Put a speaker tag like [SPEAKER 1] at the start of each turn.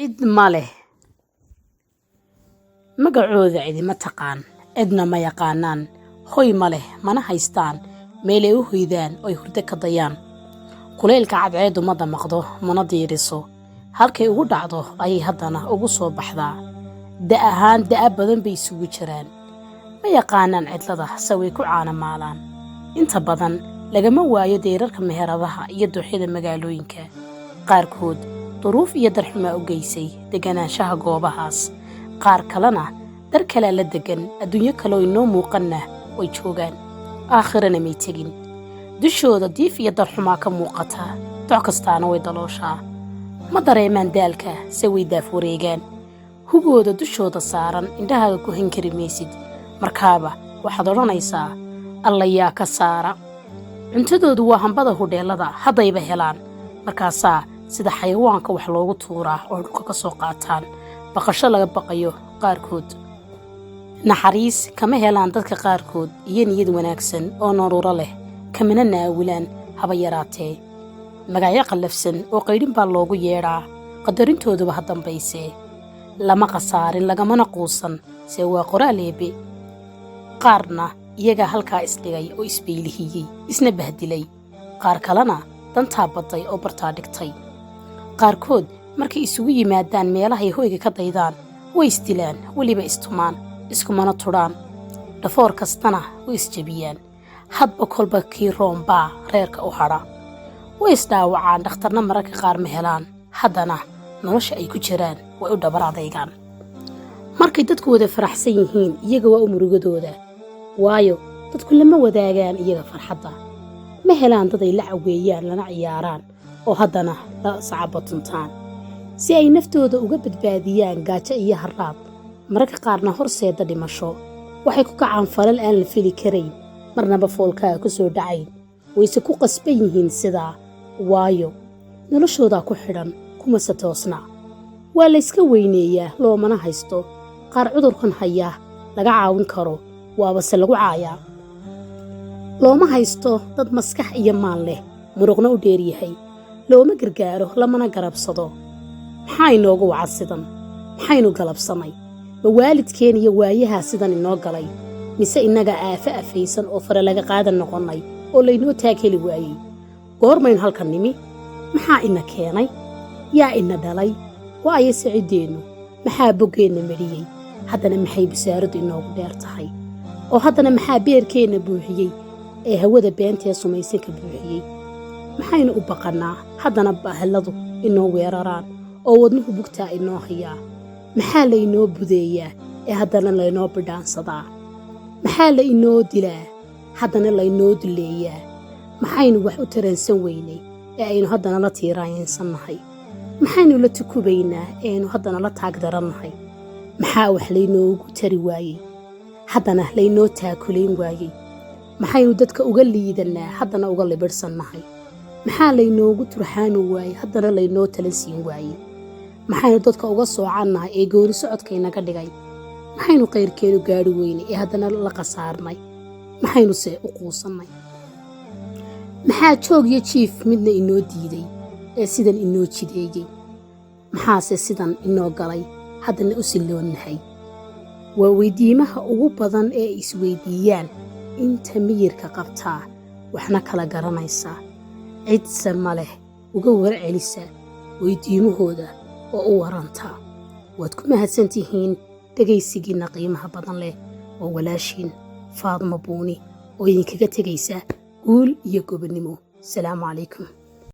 [SPEAKER 1] Cid ma leh. Magacooda cidima taqaan, cidna ma yaqaanaan. Hoy ma leh, mana haystaan meelay u hoydaan oy hurdo ka dayaan. Kulaylka cadceeddu ma damaqdo, mana diiriso. Halkay ugu dhacdo ayay haddana ugu soo baxdaa. Da' ahaan da'a badan bay isugu jiraan. Ma yaqaanaan cidlada, se way ku caanamaalaan. Inta badan lagama waayo deyrarka meheradaha iyo dooxyada magaalooyinka. Qaarkood duruuf iyo darxumaa u geysay deganaanshaha goobahaas. Qaar kalena dar kalaa la deggan, adduunyo kaloo inoo muuqanna way joogaan, aakhirana may tegin. Dushooda diif iyo darxumaa ka muuqata, doc kastaana way dalooshaa. Ma dareemaan daalka, se way daaf wareegaan. Hugooda dushooda saaran indhahaaga ku hankari maysid. Markaaba waxaad odhanaysaa, "Alla yaa ka saara." Cuntadoodu waa hambada hudheellada haddayba helaan. Markaasaa sida xayawaanka wax loogu tuuraa oo dhulka ka soo qaataan, baqasho laga baqayo. Qaarkood naxariis kama helaan dadka qaarkood iyo niyad wanaagsan oo naruuro leh kamana naawilaan haba yaraatee. Magacyo qallafsan oo qaydhin baa loogu yeedhaa, qadarintoodaba ha dambaysee. Lama khasaarin, lagamana quusan, see waa qoraal Eebbe. Qaarna iyagaa halkaa isdhigay oo isbaylihiyey, isna bahdilay. Qaar kalena dantaa badday oo bartaa dhigtay. Qaarkood markay isugu yimaadaan meelahay hoyga ka daydaan, way isdilaan, weliba istumaan, iskumana tudhaan. Dhafoor kastana way isjebiyaan. Hadba kolba kii roombaa reerka u hadha. Way isdhaawacaan, dhakhtarna mararka qaar ma helaan. Haddana nolosha ay ku jiraan way u dhabar adaygaan. Markay dadku wada faraxsan yihiin, iyaga waa u murugadooda, waayo dadku lama wadaagaan iyaga farxadda. Ma helaan dad ay la caweeyaan, lana ciyaaraan oo haddana la sacabatuntaan, si ay naftooda uga badbaadiyaan gaajo iyo harraad, mararka qaarna horseeda dhimasho. Waxay ku kacaan falal aan la fili karayn, marnaba foolkaaga ku soo dhacayn. Wayse ku qasban yihiin sidaa, waayo noloshoodaa ku xidhan, kumase toosna. Waa layska weyneeyaa, loomana haysto. Qaar cudurkan hayaa laga caawin karo, waabase lagu caayaa. Looma haysto dad maskax iyo maal leh, muruqna u dheeryahay. Looma gargaaro, lamana garabsado. Maxaa inoogu wacan sidan? Maxaynu galabsannay? Ma waalidkeen iyo waayahaa sidan inoo galay, mise innaga aafo afaysan oo fare laga qaadan noqonnay oo laynoo taag heli waayey? Goormaynu halkan nimi? Maxaa ina keenay? Yaa ina dhalay? Waa-ayo siciddeennu? Maxaa boggeenna medhiyey? Haddana maxay busaaraddu inoogu dheer tahay? Oo haddana maxaa beerkeenna buuxiyey ee hawada beentee sumaysanka buuxiyey? Maxaynu u baqannaa, haddana baahilladu inoo weeraraan oo wadnuhu bugtaa inoo hayaa? Maxaa laynoo budeeyaa ee haddana laynoo bidhaansadaa? Maxaa la inoo dilaa, haddana laynoo duleeyaa? Maxaynu wax u taransan weynay ee aynu haddana la tiiraanyansannahay? Maxaynu la tukubaynaa ee aynu haddana la taagdarannahay? Maxaa wax laynoogu tari waayey, haddana laynoo taakulayn waayey? Maxaynu dadka uga liidannaa, haddana uga libidhsannahay? Maxaa laynoogu turxaami waayey, haddana laynoo talan siin waayey? Maxaynu dadka uga soocannahay ee gooni socodka inaga dhigay? Maxaynu qayrkeenu gaadhi weynay ee haddana la khasaarnay? Maxaynuse u quusannay? Maxaa joog iyo jiif midna inoo diiday ee sidan inoo jideeyey? Maxaase sidan inoo galay, haddana u silloonnahay? Waa weydiimaha ugu badan ee isweydiiyaan inta miyirka qabtaa, waxna kala garanaysaa. Cidse ma leh uga warcelisa weydiimahooda oo u warantaa. Waad ku mahadsan tihiin dhegaysigiinna qiimaha badan leh. Waa walaashiin Faadmo Buuni oo idinkaga tegaysa guul iyo gobonnimo. Asalaamu calaykum.